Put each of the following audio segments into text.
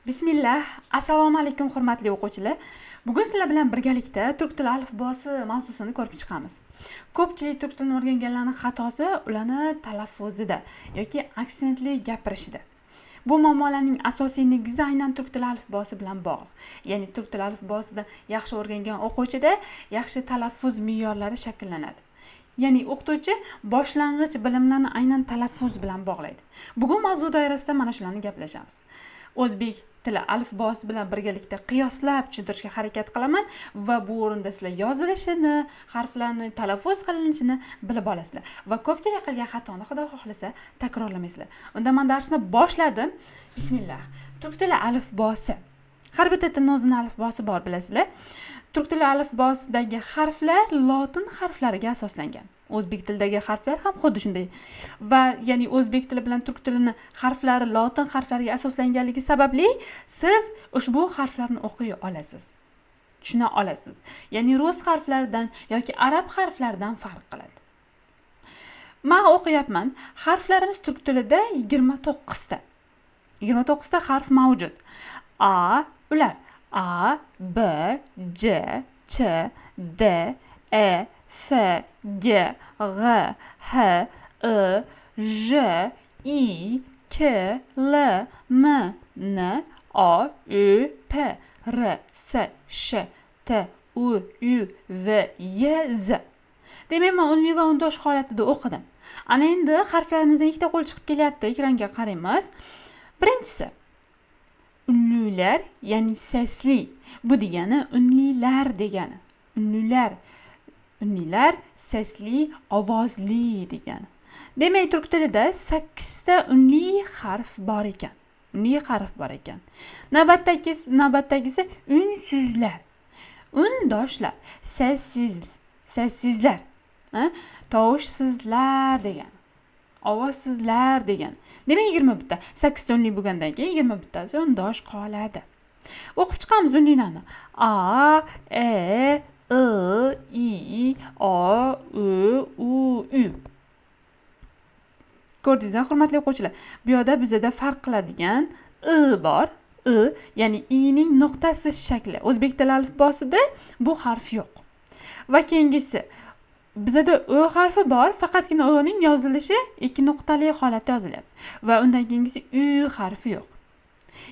Bismillah. Assalomu alaykum, hurmatli o'quvchilar. Bugun sizlar bilan birgalikda turk tili alifbosi mavzusini ko'rib chiqamiz. Ko'pchilik turk tilini o'rganganlarning xatosi ularni talaffuzida yoki aksentli gapirishida. Bu muammolarning asosiy negizi aynan turk tili alifbosi bilan bog'liq. Ya'ni turk tili alifbosida yaxshi o'rgangan o'quvchida yaxshi talaffuz me'yorlari shakllanadi. Ya'ni o'qituvchi boshlang'ich bilimlarni aynan talaffuz bilan bog'laydi. Bugun mavzu doirasida mana shularni gaplashamiz. O'zbek tili alifbosi bilan birgalikda qiyoslab tushuntirishga harakat qilaman va bu o'rinda sizlar yozilishini, harflarni talaffuz qilinishini bilib olasizlar va ko'pchilik qilgan xatoni, xudo xohlasa, takrorlamaysizlar. Unda men darsni boshladim. Bismillah. Turk tili alifbosi. Har bitta tilning o'zini alifbosi bor, bilasizlar. Turk tili alifbosidagi harflar lotin harflariga asoslangan. O'zbek tilidagi harflar ham xuddi shunday. Va ya'ni o'zbek tili bilan turk tilini harflari lotin harflariga asoslanganligi sababli siz ushbu harflarni o'qiy olasiz, tushuna olasiz. Ya'ni rus harflaridan yoki arab harflaridan farq qiladi. Men o'qiyapman. Harflarimiz turk tilida 29 ta. 29 ta harf mavjud. A, ular A, B, C, Ch, D, E, F, G, G, H, I, J, I, K, L, M, N, O, Ü, P, R, S, Ş, T, U, Ü, V, Y, Z. Demak, men unli va undosh holatida o'qidim. Ana endi harflarimizdan ikkita qo'l chiqib kelyapti. Ekranga qaraymiz. Birinchisi unlilar, ya'ni sesli. Bu degani unlilar degani. Unlilar. Unlilar sesli, ovozli degani. Demak, turk tilida 8 ta unli harf bor ekan. Unli harf bor ekan. Navbatdagisi unsuzlar. Undoshlar, sessiz, sessizlar. Tovushsizlar degan. Ovozsizlar degan. Demak, 21 ta. 8 ta unli bo'lgandan keyin 21 tasi undosh qoladi. O'qib chiqamiz unlilarni. A, E, I, I, O, U, U, Ü. Ko'rdingizmi, hurmatli o'quvchilar? Bu yerda bizda farq qiladigan I bor. I, ya'ni I ning nuqtasiz shakli. O'zbek tili alifbosida bu harf yo'q. Va keyingisi bizada O harfi bor, faqatgina O ning yozilishi ikki nuqtali holatda yozilyapti. Va undan keyingisi U harfi yo'q.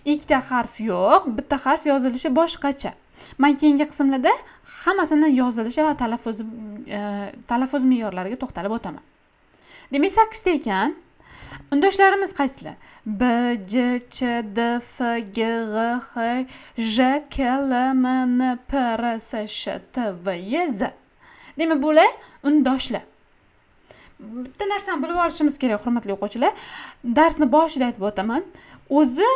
Ikkita harf yo'q, bitta harf yozilishi boshqacha. Men keyingi qismlarda hammasini yozilishi va talaffuz me'yorlariga to'xtalib o'taman. Demak, 8 ta ekan. Undoshlarimiz qaysilar? B, C, Ch, D, F, G, G, H, J, K, L, M, N, P, R, S, Sh, T, V, Y, Z. Demak, bular undoshlar. Bitta narsani bilib olishimiz kerak, hurmatli o'quvchilar. Darsni boshida aytib o'taman. O'zi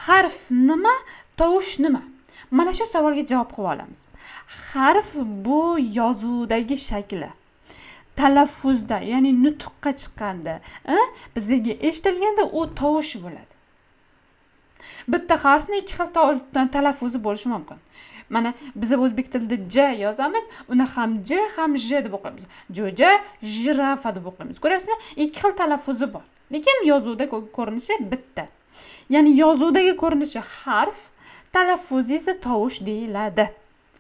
harf nima, tovush nima? Mana shu savolga javob qilib olamiz. Harf bu yozuvdagi shakli. Talaffuzda, ya'ni nutqqa chiqqanda, bizga eshitilganda u tovush bo'ladi. Bitta harfni ikki xil talaffuzi bo'lishi mumkin. Mana biz o'zbek tilida j yozamiz, uni ham j ham j deb o'qiymiz. Jo'ja, jirafa deb o'qiymiz. Ko'ryapsizmi? Ikki xil talaffuzi bor. Lekin yozuvda ko'rinishi bitta. Ya'ni yozuvdagi ko'rinishi harf, talaffuzi esa tovush deyiladi.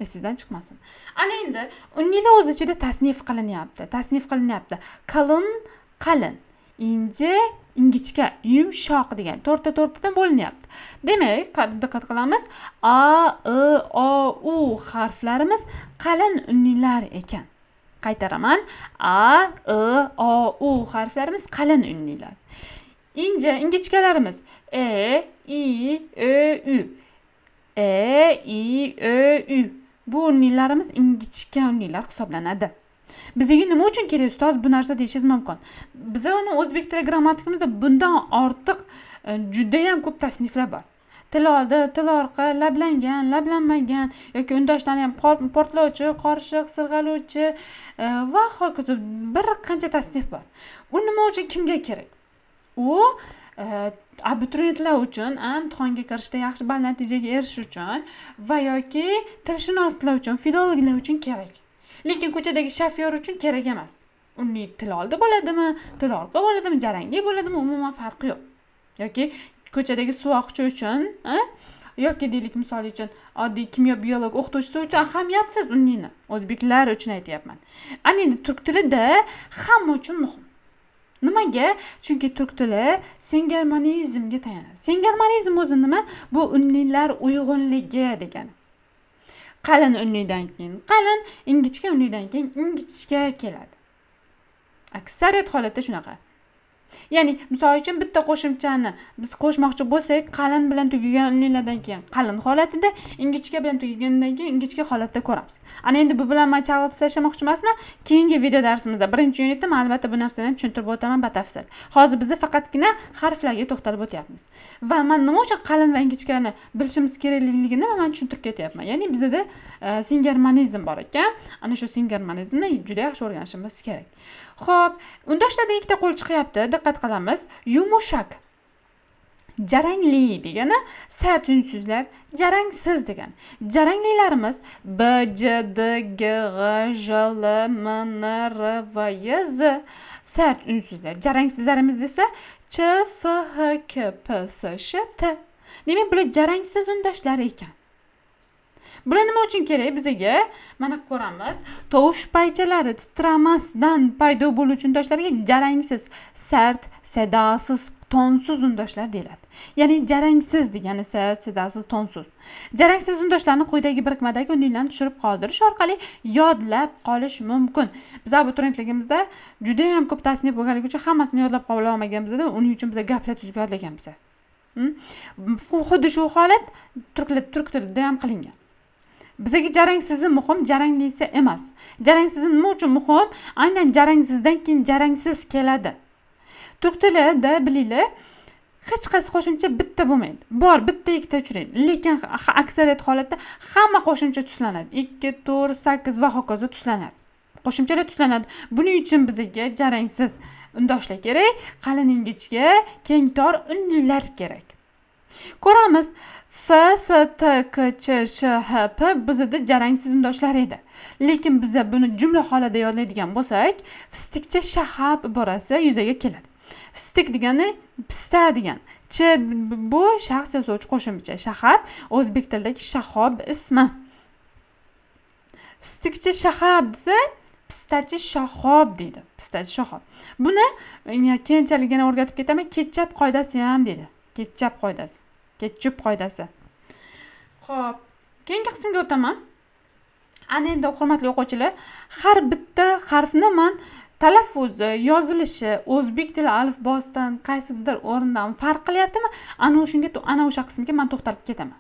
Esingizdan chiqmasin. Ana endi unlilar o'z ichida tasnif qilinyapti. Tasnif qilinyapti. Qalin, qalin, inja, ingichka, yumshoq degan to'rtta to'rttadan bo'linyapti. Demak, diqqat qilamiz. A, I, O, U harflarimiz qalin unlilar ekan. Qaytaraman. A, I, O, U harflarimiz qalin unlilar. Inja, ingichkalarimiz E, I, Ö, Ü. E, I, Ö, Ü. Bu unlilarimiz ingichka unlilar hisoblanadi. Bizga nima uchun kerak ustoz bu narsa deyishingiz mumkin. Biz uni o'zbek tili grammatikamizda bundan ortiq juda ham ko'p tasniflar bor. Til oldi, til orqa, lablangan, lablanmagan yoki undoshlarni ham portlovchi, qorishiq, sirg'aluvchi va hokazo bir qancha tasnif bor. U nima uchun, kimga kerak? U abituriyentlar uchun, imtihonga kirishda yaxshi ball natijaga erishish uchun va yoki tilshunoslar uchun, filologlar uchun kerak. Lekin ko'chadagi shofyor uchun kerak emas. Uning til oldi bo'ladimi, til orqa bo'ladimi, jarangli bo'ladimi, umuman farqi yo'q. Yoki ko'chadagi suvoqchi uchun, yoki deylik, misol uchun, oddiy kimyo biolog o'qituvchisi uchun ahamiyatsiz unlini, o'zbeklar uchun aytyapman. Ana endi turk tilida hamma uchun muhim. Nimaga? Chunki turk tili singarmonizmga tayanadi. Singarmonizm o'zi nima? Bu unlilar uyg'unligi degani. Qalin unlidan keyin qalin, ingichka unlidan keyin ingichka keladi. Aksariyat holatda shunaqa. Ya'ni misol uchun bitta qo'shimchani biz qo'shmoqchi bo'lsak, qalin bilan tugagan unlilardan keyin qalin holatida, ingichka bilan tugagandan keyin ingichka holatda ko'ramiz. Ana endi bu bilan men chalg'itib tashlamoqchi emasman. Keyingi video darsimizda birinchi unitda men albatta bu narsani ham tushuntirib o'taman batafsil. Hozir biz faqatgina harflarga to'xtalib o'tyapmiz. Va men nima uchun qalin va ingichkani bilishimiz kerakligini men tushuntirib ketyapman. Ya'ni bizda singarmonizm bor ekan. Ana shu singarmonizmni juda yaxshi o'rganishimiz kerak. Xo'p, undoshlardan ikkita qo'l chiqyapti. Diqqat qilamiz. Yumushak, jarangli degani, sart unsuzlar jarangsiz degani. Jaranglilarimiz B, C, D, G, G, J, L, M, N, R, V, Y, Z. Sart unsuzlar. Jarangsizlarimiz esa Ch, F, H, K, P, S, Sh, T. Demak, bular jarangsiz undoshlar ekan. Bular nima uchun kerak bizaga? Mana ko'ramiz. Tovush paychalari titramasdan paydo bo'luvchi undoshlarga jarangsiz, sart, sedasiz, tonsiz undoshlar deyiladi. Ya'ni jarangsiz degani sart, sedasiz, tonsiz. Jarangsiz undoshlarni quyidagi birikmadagi unliklarni tushirib qoldirish orqali yodlab qolish mumkin. Biz abituriyentligimizda juda ham ko'p tasnif bo'lganligi uchun hammasini yodlab qola olmaganmiz-da, uning uchun biz gaplar tuzib yodlaganmiz. Xuddi shu holat turk tilida ham qilingan. Bizaga jarangsizi muhim, jaranglisi emas. Jarangsizi nima uchun muhim? Aynan jarangsizdan keyin jarangsiz keladi. Turk tilida bilinglar, hech qaysi qo'shimcha bitta bo'lmaydi. Bor, bitta ikkita uchraydi, lekin aksariyat holatda hamma qo'shimcha tuslanadi. 2, 4, 8 va hokazo tuslanadi. Qo'shimchalar tuslanadi. Buning uchun bizaga jarangsiz undoshlar kerak, qalin ingichka, keng tor unlilar kerak. Ko'ramiz, F, S, T, K, Ch, Sh, H, P bizda jarangsiz undoshlar edi. Lekin biza buni jumla holida yodlaydigan bo'lsak, fistikcha shahab iborasi yuzaga keladi. Fistik degani pista degan. Ch bu shaxs yasovchi qo'shimcha. Shahab o'zbek tilidagi shahob ismi. Fistikcha shahab desa pistachi shahob deydi. Pistachi shahob. Buni keyinchalik yana o'rgatib ketaman. Ketchup qoidasi ham deydi. Ketchup qoidasi. Ketchup qoidasi. Xo'p, keyingi qismga o'taman. Ana endi hurmatli o'quvchilar, har bitta harfni men talaffuzi, yozilishi o'zbek tili alifbosidan qaysidir o'rindan farq qilyaptimi? Ana o'shunga, ana o'sha qismga men to'xtalib ketaman.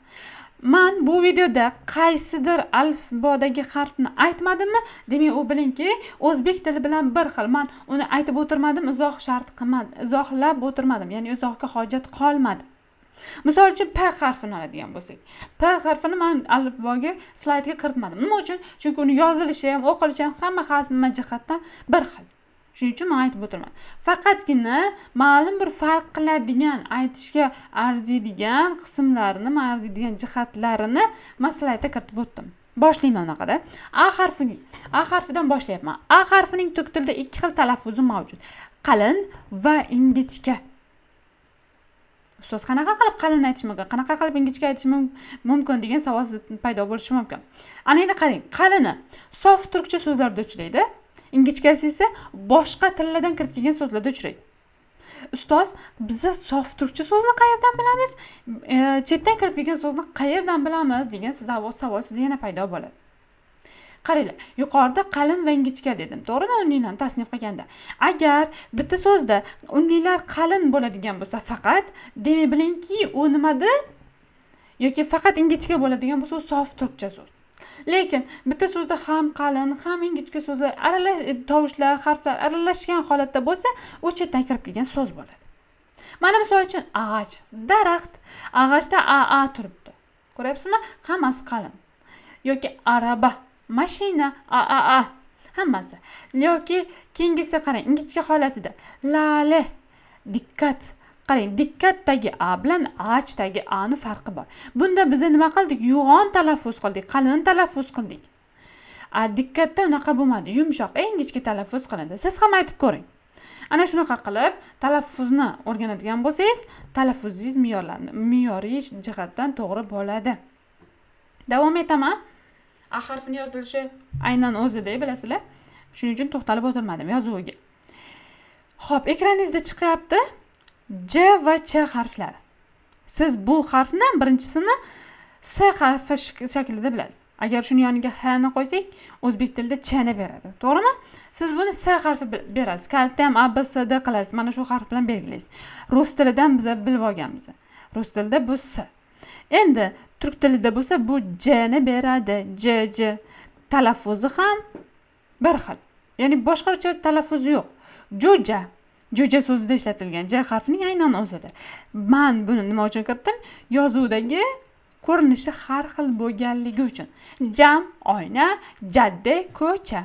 Men bu videoda qaysidir alifbodagi harfni aytmadimmi? Demak, u bilingki, o'zbek tili bilan bir xil. Men uni aytib o'tirmadim, izoh shart qilmadim, izohlab o'tirmadim. Ya'ni izohga hojat qolmadi. Misol uchun P harfini oladigan bo'lsak, P harfini men alifboga slaydga kiritmadim. Nima uchun? Chunki uni yozilishi ham, o'qilishi ham hamma jihatdan bir xil. Shuning uchun men aytib o'tirmadim. Faqatgina ma'lum bir farq qiladigan, aytishga arziydigan qismlarini, arziydigan jihatlarini men slaydga kiritib o'tdim. Boshlayman unaqada. A harfidan boshlayapman. A harfining turk tilida ikki xil talaffuzi mavjud. Qalin va ingichka. Ustoz qanaqa qilib qalin aytish mumkin, qanaqa qilib ingichka aytish mumkin degan savol sizda paydo bo'lishi mumkin. Ana endi qarang, qalini sof turkcha so'zlarda uchraydi, ingichkasi esa boshqa tillardan kirib kelgan so'zlarda uchraydi. Ustoz, biz sof turkcha so'zni qayerdan bilamiz? Chetdan kirib kelgan so'zni qayerdan bilamiz degan savol sizda yana paydo bo'ladi. Qaranglar, yuqorida qalin va ingichka dedim, to'g'rimi? Unlilarni tasnif qilganda. Agar bitta so'zda unlilar qalin bo'ladigan bo'lsa faqat, demak bilingki, u nimada? Yoki faqat ingichka bo'ladigan bo'lsa, u sof turkcha so'z. Lekin bitta so'zda ham qalin, ham ingichka so'zlar aralash, tovushlar, harflar aralashgan holatda bo'lsa, u chetdan kirib kelgan so'z bo'ladi. Mana misol uchun ag'ach, daraxt. Ag'achda a a turibdi. Ko'ryapsizmi? Hammasi qalin. Yoki araba, mashina, a a a, hammasi. Yoki keyingisi qarang, ingichka holatida lale, diqqat. Qarang, diqqatdagi a bilan achdagi a ni farqi bor. Bunda biz nima qildik? Yo'g'on talaffuz qildik, qalin talaffuz qildik. A diqqatda unaqa bo'lmadi, yumshoq, ingichka talaffuz qilindi. Siz ham aytib ko'ring. Ana shunaqa qilib talaffuzni o'rganadigan bo'lsangiz, talaffuzingiz me'yoriy jihatdan to'g'ri bo'ladi. Davom etaman. A harfini yozilishi aynan o'zida, bilasizlar. Shuning uchun to'xtalib o'tirmadim yozuviga. Xo'p, ekraningizda chiqyapti J va Ch harflari. Siz bu harfni birinchisini S harfi shaklida bilasiz. Agar shuni yoniga H ni qo'ysak, o'zbek tilida Ch ni beradi. To'g'rimi? Siz buni S harfi berasiz. Kalitda ham A, B, C, D qilasiz. Mana shu harf bilan belgilaysiz. Rus tilidan biz bilib olganmiz. Rus tilida bu S. Endi turk tilida bo'lsa bu J ni beradi. J, J. Talaffuzi ham bir xil. Ya'ni boshqacha talaffuzi yo'q. Jo'ja. Jo'ja so'zida ishlatilgan J harfining aynan o'zida. Men buni nima uchun kiritdim? Yozuvdagi ko'rinishi har xil bo'lganligi uchun. Jam, oyna, jadde, ko'cha.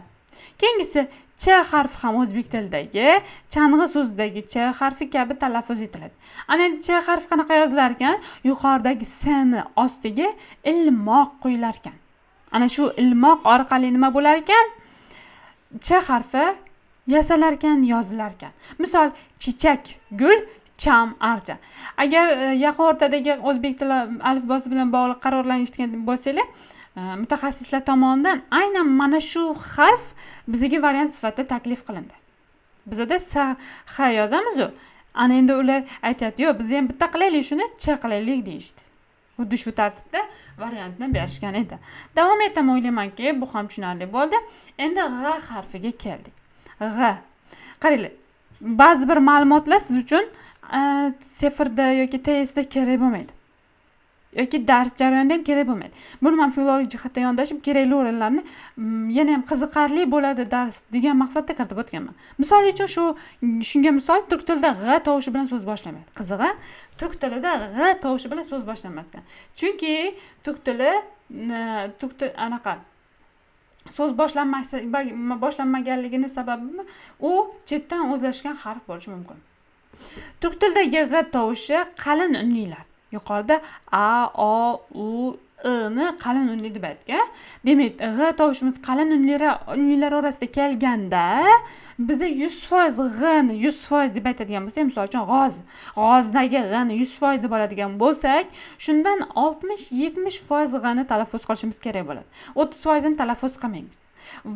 Keyingisi Ch harfi ham o'zbek tilidagi chang'i so'zidagi Ch harfi kabi talaffuz etiladi. Ana endi Ch harfi qanaqa yozilar ekan? Yuqoridagi S ni ostiga ilmoq qo'yilar ekan. Ana shu ilmoq orqali nima bo'lar ekan? Ch harfi yasalar ekan, yozilar ekan. Misol, chichak, gul, cham, archa. Agar yaqin o'rtadagi o'zbek tili alifbosi bilan bog'liq qarorlarni eshitgan bo'lsanglar, mutaxassislar tomonidan aynan mana shu harf bizga variant sifatida taklif qilindi. Bizada S, X yozamiz-u. Ana endi ular aytyapti, yo'q, biz ham bitta qilaylik shuni, Ch qilaylik deyishdi. Xuddi shu tartibda variantni berishgan edi. Davom etaman, o'ylaymanki, bu ham tushunarli bo'ldi. Endi G'H harfiga keldik. G'H. Qaranglar, ba'zi bir ma'lumotlar siz uchun sefrda yoki testda kerak bo'lmaydi. Yoki dars jarayonida ham kerak bo'lmaydi. Buni men filologik jihatdan yondashib, kerakli o'rinlarni yana ham qiziqarli bo'ladi dars degan maqsadda kiritib o'tganman. Misol uchun shunga misol turk tilida g'H tovushi bilan so'z boshlanmaydi. Qizig'i, turk tilida g'H tovushi bilan so'z boshlanmas ekan. Chunki turk tili, turk tili anaqa so'z boshlanmaganligini sababi u chetdan o'zlashgan harf bo'lishi mumkin. Turk tilidagi g'H tovushi qalin unlilar. Yuqorida a, o, u, i ni qalin unli deb aytgan. Demak, g'H tovushimiz qalin unlilar orasida kelganda biza 100% g'ni 100% deb aytadigan bo'lsak, misol uchun g'oz, g'ozdagi g'ni 100% deb oladigan bo'lsak, shundan 60-70% g'ni talaffuz qilishimiz kerak bo'ladi. 30%ni talaffuz qilmaymiz.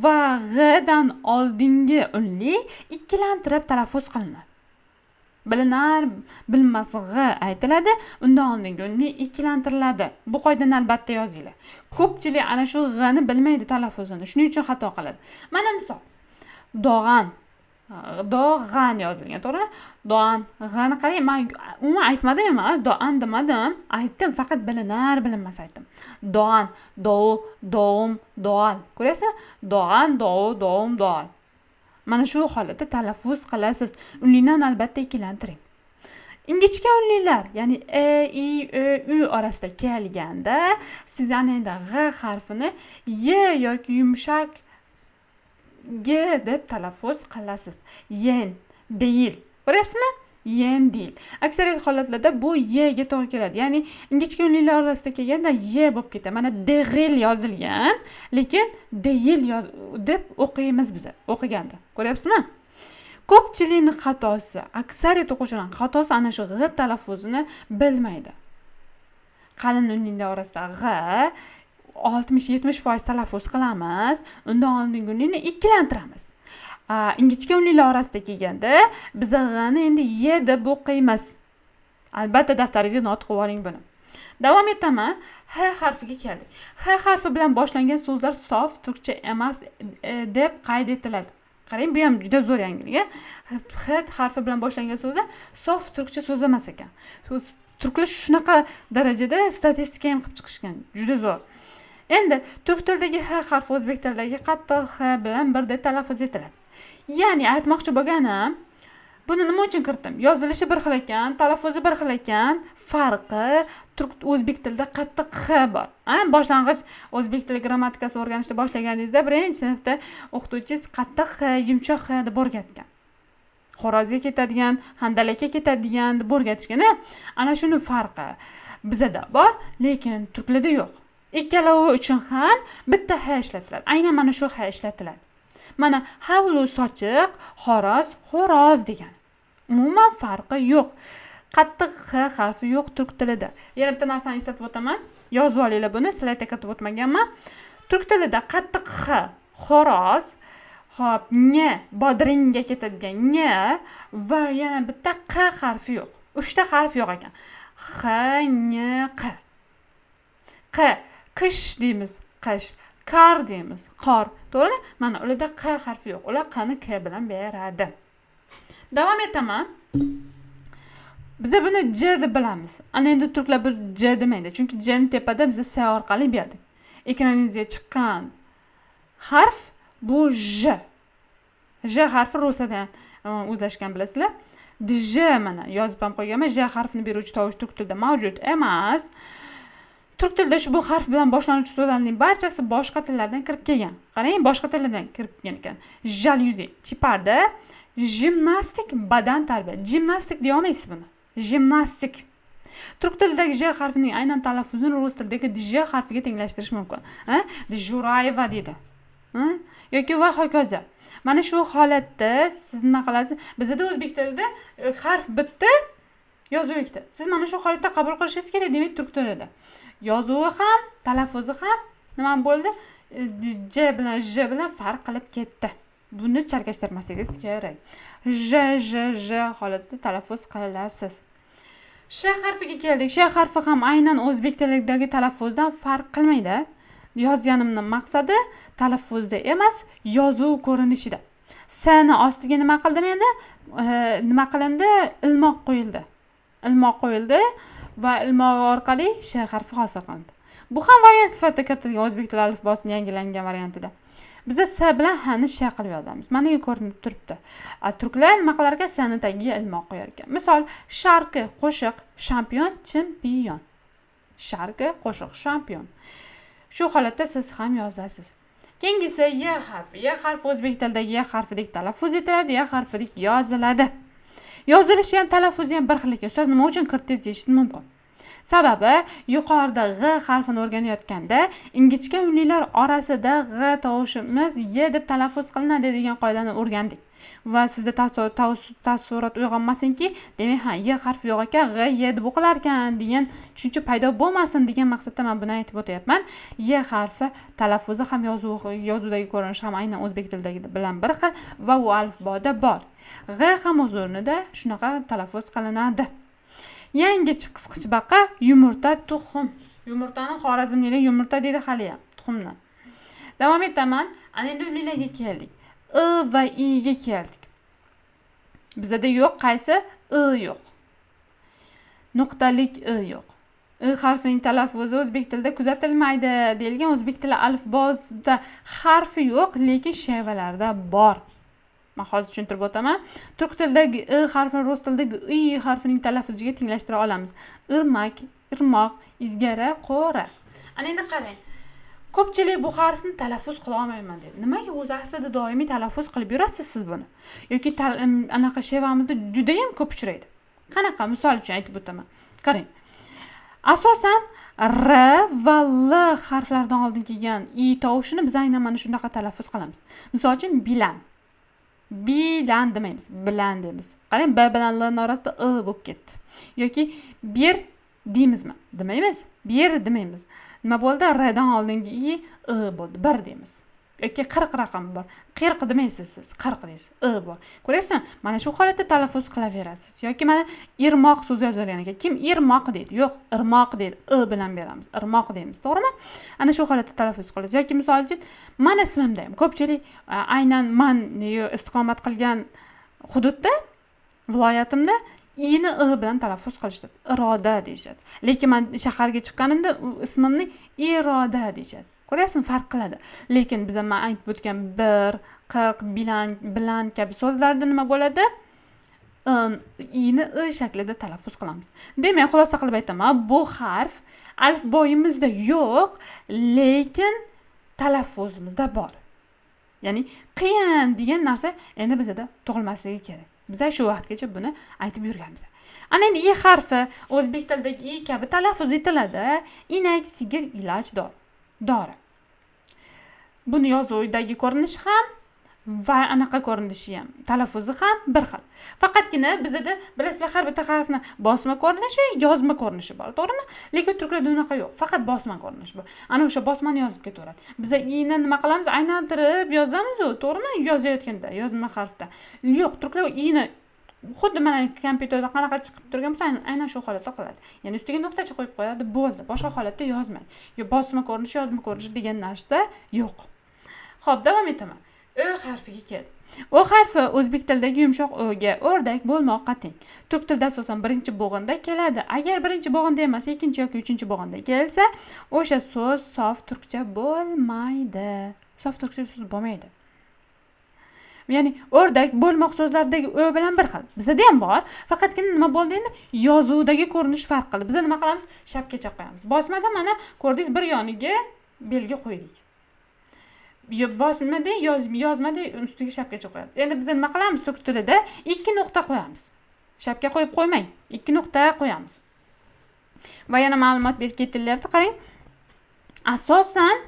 Va g'dan oldingi unli ikkilantirib talaffuz qilinadi. Bilinar, bilmas g'H aytiladi, undan oldingi unli ikkilantiriladi. Bu qoidani albatta yozinglar. Ko'pchilik ana shu g'ni bilmaydi talaffuzini, shuning uchun xato qiladi. Mana misol, dog'an, dog'an yozilgan, to'g'rimi? Do'an, g'ni qarang, men umuman aytmadim ham, do'an demadim, aytdim, faqat bilinar, bilinmas aytdim. Do'an, dou, doum, doal. Ko'ryapsizmi? Do'an, dou, doum, doal. Mana shu holatda talaffuz qilasiz. Unlidan albatta ikkilantiring. Ingichka unlilar, ya'ni e, i, ö, u orasida kelganda siz ana endi g'H harfini y yoki yumshoq g deb talaffuz qilasiz. Yen, deyil. Ko'ryapsizmi? Yen deyil. Aksariyat holatlarda bu y ga to'g'ri keladi. Ya'ni ingichka unlilar orasida kelganda y bo'lib ketadi. Mana deg'il yozilgan, lekin deyil deb o'qiymiz biz o'qiganda. Ko'ryapsizmi? Ko'pchilikning xatosi, aksariyat o'quvchilarning xatosi ana shu g'H talaffuzini bilmaydi. Qalin unlilar orasida g'H 60-70% talaffuz qilamiz, undan oldingi unlini ikkilantiramiz. Ingichka unlilar orasida kelganda biz g'ni endi y deb o'qiymiz. Albatta daftaringizga not qilib oling buni. Davom etaman. H harfiga keldik. H harfi bilan boshlangan so'zlar sof turkcha emas deb qayd etiladi. Qarang, bu ham juda zo'r yangilik. H harfi bilan boshlangan so'zlar sof turkcha so'z emas ekan. Turklar shunaqa darajada statistika ham qilib chiqishgan. Juda zo'r. Endi turk tilidagi H harfi o'zbek tilidagi qattiq H bilan birdek talaffuz etiladi. Ya'ni aytmoqchi bo'lganim, buni nima uchun kiritdim? Yozilishi bir xil ekan, talaffuzi bir xil ekan, farqi turk o'zbek tilida qattiq H bor. Boshlang'ich o'zbek tili grammatikasi o'rganishni boshlaganingizda birinchi sinfda o'qituvchingiz qattiq H, yumshoq H deb o'rgatgan. Xo'rozga ketadigan, handalakka ketadigan deb o'rgatishgan. Ana shuni farqi bizada bor, lekin turklarda yo'q. Ikkalovi uchun ham bitta H ishlatiladi. Aynan mana shu H ishlatiladi. Mana havlu sochiq, xo'roz xo'roz degani. Umuman farqi yo'q. Qattiq x harfi yo'q turk tilida. Yana bitta narsani eslatib o'taman. Yozib olinglar buni, slaydga kiritib o'tmaganman. Turk tilida qattiq x xo'roz, hop, n bodringga ketadigan n va yana bitta q harfi yo'q. 3 ta harf yo'q ekan. X, n, q. Q qish deymiz, qish, kar deymiz, qor. To'g'rimi? Mana ularda q harfi yo'q. Ular qni k bilan beradi. Davom etaman. Biza buni j deb bilamiz. Ana endi turklar bir j demaydi, chunki j ni tepada biz s orqali berdik. Ekraningizga chiqqan harf bu j. J harfi ruslardan o'zlashgan, bilasizlar. Dj mana yozib ham qo'yganman. J harfini beruvchi tovush turk tilida mavjud emas. Turk tilida ushbu harf bilan boshlanuvchi so'zlarning barchasi boshqa tillardan kirib kelgan. Qarang, boshqa tillardan kirib kelgan ekan. Jalyuzi, chiparda, jimnastik, badan tarbiya. Jimnastik deya olmaysiz buni. Jimnastik. Turk tilidagi j harfining aynan talaffuzini rus tilidagi dj harfiga tenglashtirish mumkin. Djurayeva deydi. Yoki va hokazo. Mana shu holatda siz nima qilasiz? Bizda o'zbek tilida harf bitta, yozuv ikkita. Siz mana shu holatda qabul qilishingiz kerak, demak turk tilida. Yozuvi ham, talaffuzi ham nima bo'ldi? J bilan j bilan farq qilib ketdi. Buni chalkashtirmasangiz kerak. J, j, j holatida talaffuz qilasiz. Sh harfiga keldik. Sh harfi ham aynan o'zbek tilidagi talaffuzdan farq qilmaydi. Yozganimning maqsadi talaffuzda emas, yozuv ko'rinishida. S ni ostiga nima qildim endi? Nima qilindi? Ilmoq qo'yildi. Ilmoq qo'yildi va ilmog'i orqali sh harfi hosil qilindi. Bu ham variant sifatida kiritilgan o'zbek tili alifbosining yangilangan variantida. Biza s bilan h ni sh qilib yozamiz. Mana bu ko'rinib turibdi. Turklar nima qilar ekan? S ni tagiga ilmoq qo'yar ekan. Misol, sharqi qo'shiq, champion, chempion. Sharqi qo'shiq, champion. Shu holatda siz ham yozasiz. Keyingisi y harfi. Y harfi o'zbek tilidagi y harfidek talaffuz etiladi, y harfidek yoziladi. Yozilishi ham talaffuzi ham bir xil ekan. Ustoz nima uchun kiritdingiz deyishingiz mumkin. Sababi yuqorida g harfini o'rganayotganda ingichka unlilar orasida g tovushimiz y deb talaffuz qilinadi degan qoidani o'rgandik. Va sizda taassurot uyg'onmasinki, demak ha, y harfi yo'q ekan, g y deb o'qilar ekan degan tushuncha paydo bo'lmasin degan maqsadda men buni aytib o'tyapman. Y harfi talaffuzi ham yozuvdagi ko'rinishi ham aynan o'zbek tilidagi bilan bir xil va u alifboda bor. G ham o'z o'rnida shunaqa talaffuz qilinadi. Yangi qisqichbaqa, yumurta, tuxum. Yumurtani xorazmliklar yumurta deydi hali ham, tuxumni. Davom etaman. Ana endi unlilarga keldik. I va i ga keldik. Bizada yo'q qaysi? I yo'q. Nuqtalik i yo'q. I harfining talaffuzi o'zbek tilida kuzatilmaydi deyilgan. O'zbek tili alifbosida harfi yo'q, lekin shevalarda bor. Men hozir tushuntirib o'taman. Turk tilidagi i harfini rus tilidagi i harfining talaffuziga tenglashtira olamiz. Irmak, irmoq, izgara, qo'ra. Ana endi qarang. Ko'pchilik bu harfni talaffuz qila olmayman deydi. Nimaga o'zi aslida doimiy talaffuz qilib yurasiz siz buni? Yoki anaqa shevamizda juda ham ko'p uchraydi. Qanaqa? Misol uchun aytib o'taman. Qarang. Asosan r va l harflaridan oldin kelgan i tovushini biz aynan mana shunaqa talaffuz qilamiz. Misol uchun bilan. Bilan demaymiz, bilan deymiz. Qarang, b bilan l ning orasida i bo'lib ketdi. Yoki bir deymizmi? Demaymiz. Bir demaymiz. Nima bo'ldi? R dan oldingi i i bo'ldi. Bir deymiz. Yoki 40 raqam bor. 40 demaysiz siz, 40 deysiz. I bor. Ko'ryapsizmi? Mana shu holatda talaffuz qilaverasiz. Yoki mana irmoq so'zi yozilgan ekan. Kim irmoq deydi? Yo'q, irmoq deydi. I bilan beramiz. Irmoq deymiz, to'g'rimi? Ana shu holatda talaffuz qilasiz. Yoki misol uchun mana ismimda ham ko'pchilik aynan man istiqomat qilgan hududda, viloyatimda i'ni i bilan talaffuz qilishadi. Iroda deyishadi. Lekin men shaharga chiqqanimda ismimni iroda deyishadi. Ko'ryapsizmi, farq qiladi. Lekin biz men aytib o'tgan 1, 40, bilan, bilan kabi so'zlarda nima bo'ladi? I'ni i shaklida talaffuz qilamiz. Demak, xulosa qilib aytaman, bu harf alifboyimizda yo'q, lekin talaffuzimizda bor. Ya'ni qiyin degan narsa endi bizda tug'ilmasligi kerak. Biz shu vaqtgacha buni aytib yurganmiz. Ana endi i harfi o'zbek tilidagi i kabi talaffuz etiladi. Inak, sigir, ilaj, dori. Dori. Buni yozuvidagi ko'rinishi ham, Va anaqa ko'rinishi ham, talaffuzi ham bir xil. Faqatgina bizada bilasizlar, har bitta harfni bosma ko'rinishi, yozma ko'rinishi bor, to'g'rimi? Lekin turklarda unaqa yo'q, faqat bosma ko'rinishi bor. Ana o'sha bosmani yozib ketaveradi. Biza i'ni nima qilamiz? Aylantirib yozamiz-u, to'g'rimi? Yozayotganda yozma harfda. Yo'q, turklar i'ni xuddi mana kompyuterda qanaqa chiqib turgan bo'lsa, aynan shu holatda qiladi. Ya'ni ustiga nuqtacha qo'yib qo'yadi, bo'ldi. Boshqa holatda yozmaydi. Yo bosma ko'rinishi, yozma ko'rinishi degan narsa yo'q. Xo'p, davom etaman. Ö harfiga keldi. O harfi o'zbek tilidagi yumshoq o'ga, o'rdak bo'lmoqqa teng. Turk tilida asosan birinchi bo'g'inda keladi. Agar birinchi bo'g'inda emas, ikkinchi yoki uchinchi bo'g'inda kelsa, o'sha so'z sof turkcha bo'lmaydi. Sof turkcha so'z bo'lmaydi. Ya'ni o'rdak bo'lmoq so'zlaridagi ö bilan bir xil. Bizda ham bor, faqatgina nima bo'ldi endi? Yozuvdagi ko'rinish farq qildi. Biz nima qilamiz? Shapkacha qo'yamiz. Bosmada mana ko'rdingiz, bir yoniga belgi qo'ydik. Bosmada yozmada ustiga shapkacha qo'yamiz. Endi biz nima qilamiz? Turk tilida 2 nuqta qo'yamiz. Shapka qo'yib qo'ymang, 2 nuqta qo'yamiz. Va yana ma'lumot berib ketilyapti, qarang. Asosan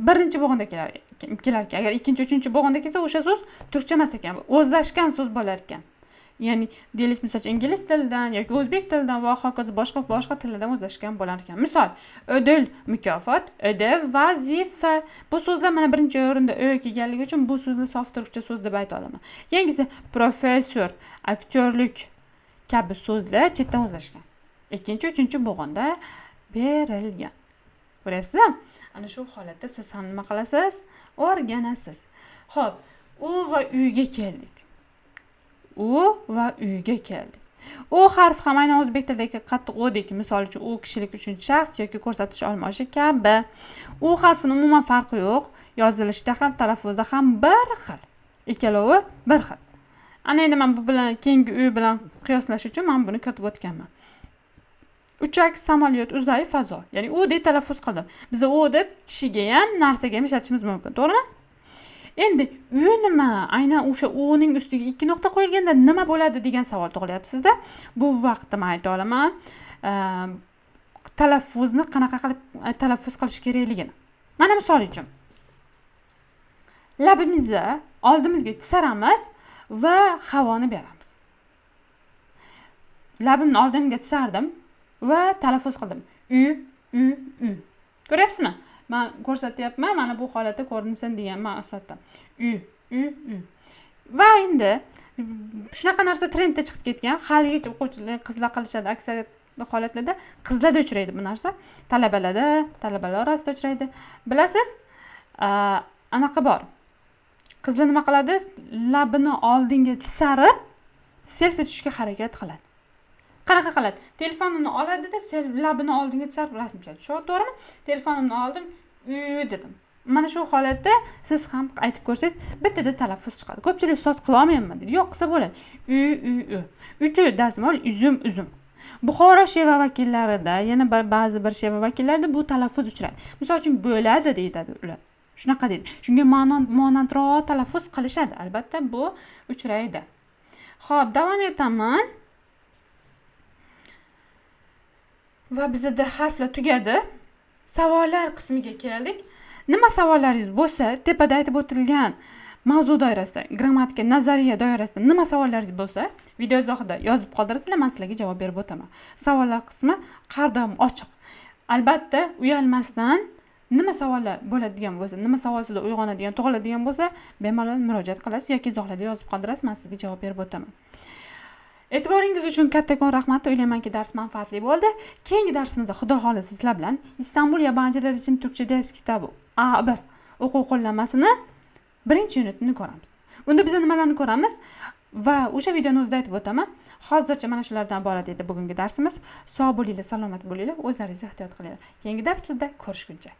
birinchi bo'g'inda kelar ekan. Agar ikkinchi, uchinchi bo'g'inda kelsa, o'sha so'z turkcha emas ekan, o'zlashgan so'z bo'lar ekan. Ya'ni deylik, misol uchun ingliz tilidan yoki o'zbek tilidan va hokazo boshqa tillardan o'zlashgan bo'lar ekan. Misol, ödül mukofot, ödev vazifa. Bu so'zlar mana birinchi o'rinda ö kelganligi uchun bu so'zni sof turkcha so'z deb ayta olaman. Yangisi professor, aktyorlik kabi so'zlar chetdan o'zlashgan. Ikkinchi, uchinchi bo'g'inda berilgan. Ko'ryapsizmi? Ana shu holatda siz ham nima qilasiz? O'rganasiz. Xo'p, u va uyga keldik. U va uyga keldik. U harfi ham aynan o'zbek tilidagi qattiq o dek, misol uchun u kishilik uchinchi shaxs yoki ko'rsatish olmoshi kabi. U harfini umuman farqi yo'q. Yozilishda ham, talaffuzda ham bir xil. Ikkalovi bir xil. Ana endi men bu bilan keyingi u bilan qiyoslash uchun men buni kiritib o'tganman. Uchak, samolyot, uzay, fazo. Ya'ni u deb talaffuz qildim. Biz u deb kishiga ham, narsaga ham ishlatishimiz mumkin, to'g'rimi? Endi u nima? Aynan o'sha uning ustiga 2 nuqta qo'yilganda nima bo'ladi degan savol tug'ilyapti sizda. Bu vaqtda men ayta olaman, talaffuzni qanaqa qilib talaffuz qilish kerakligini. Mana misol uchun labimizni oldimizga tisaramiz va havoni beramiz. Labimni oldimga tisardim va talaffuz qildim. U, u, u. Ko'ryapsizmi? Men ko'rsatyapman, mana bu holatda ko'rinsin degan maqsadda. U, u, u. Va endi shunaqa narsa trendda chiqib ketgan. Haligacha o'quvchilar, qizlar qilishadi, aksariyat holatlarda qizlarda uchraydi bu narsa. Talabalarda, talabalar orasida uchraydi. Bilasiz, anaqa bor. Qizlar nima qiladi? Labini oldinga tisarib selfie tushishga harakat qiladi. Qanaqa qiladi? Telefonini oladida, labini oldinga tisarib rasm tushadi. Shu to'g'rimi? Telefonimni oldim, u dedim. Mana shu holatda siz ham aytib ko'rsangiz, bittada talaffuz chiqadi. Ko'pchilik so'z qila olmayman deydi. Yo'q, qilsa bo'ladi. U, u, u. Uti dazmol, uzum, uzum. Buxoro sheva vakillarida, yana ba'zi bir sheva vakillarida bu talaffuz uchraydi. Misol uchun bo'ladi deydi ular. Shunaqa deydi. Shunga monandroq talaffuz qilishadi. Albatta bu uchraydi. Xo'p, davom etaman. Va bizda harflar tugadi. Savollar qismiga keldik. Nima savollaringiz bo'lsa, tepada aytib o'tilgan mavzu doirasida, grammatika, nazariya doirasida nima savollaringiz bo'lsa, video izohida yozib qoldirasizlar, men sizlarga javob berib o'taman. Savollar qismi har doim ochiq. Albatta, uyalmasdan nima savollar bo'ladigan bo'lsa, nima savol sizda uyg'onadigan, tug'iladigan bo'lsa, bemalol murojaat qilasiz yoki izohlarda yozib qoldirasiz, men sizga javob berib o'taman. E'tiboringiz uchun kattakon rahmat. O'ylaymanki, dars manfaatli bo'ldi. Keyingi darsimizda Xudo xohlasa sizlar bilan Istanbul yabancılar için Türkçe ders kitobi A1 o'quv qo'llanmasini birinchi unitini ko'ramiz. Unda biz nimalarni ko'ramiz va o'sha videoni o'zida aytib o'taman. Hozircha mana shulardan iborat edi bugungi darsimiz. Sog' bo'linglar, salomat bo'linglar, o'zlaringizni ehtiyot qilinglar. Keyingi darslarda ko'rishguncha.